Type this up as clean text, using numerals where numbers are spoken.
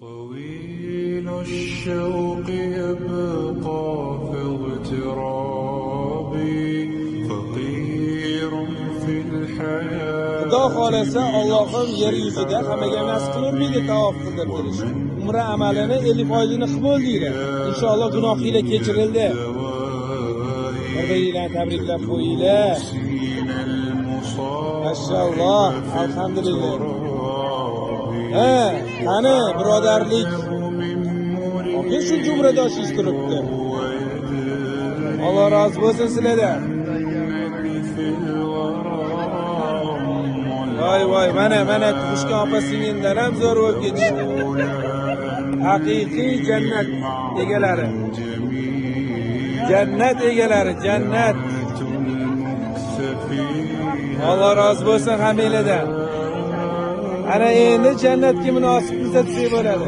طويل الشوق يبقى في اغترابي فقير في الحياة. Xudo xohlasa, Allohim yer yuzida hammaga nasib qilurmaydi tavof qildirib kelish. Umra amalini 50 foizini qilib bo'ldinglar. Inshaalloh gunohinglar kechirildi. Bir biringlarni tabriklab qo'yinglar. Mashalloh, alhamdulillah. Ha, qani birodarlik? Aka, shuncha umradoshingiz turibdi. Alloh rozi bo'lsin sizlardan. Voy voy, mana mana tug'ishgan opa singillar ham zo'r bo'lib ketishdi. Haqiqiy jannat egalari. Jannat egalari, jannat. Alloh rozi bo'lsin hammanglardan. Ana endi jannatga munosib qilsa desak bo'ladi.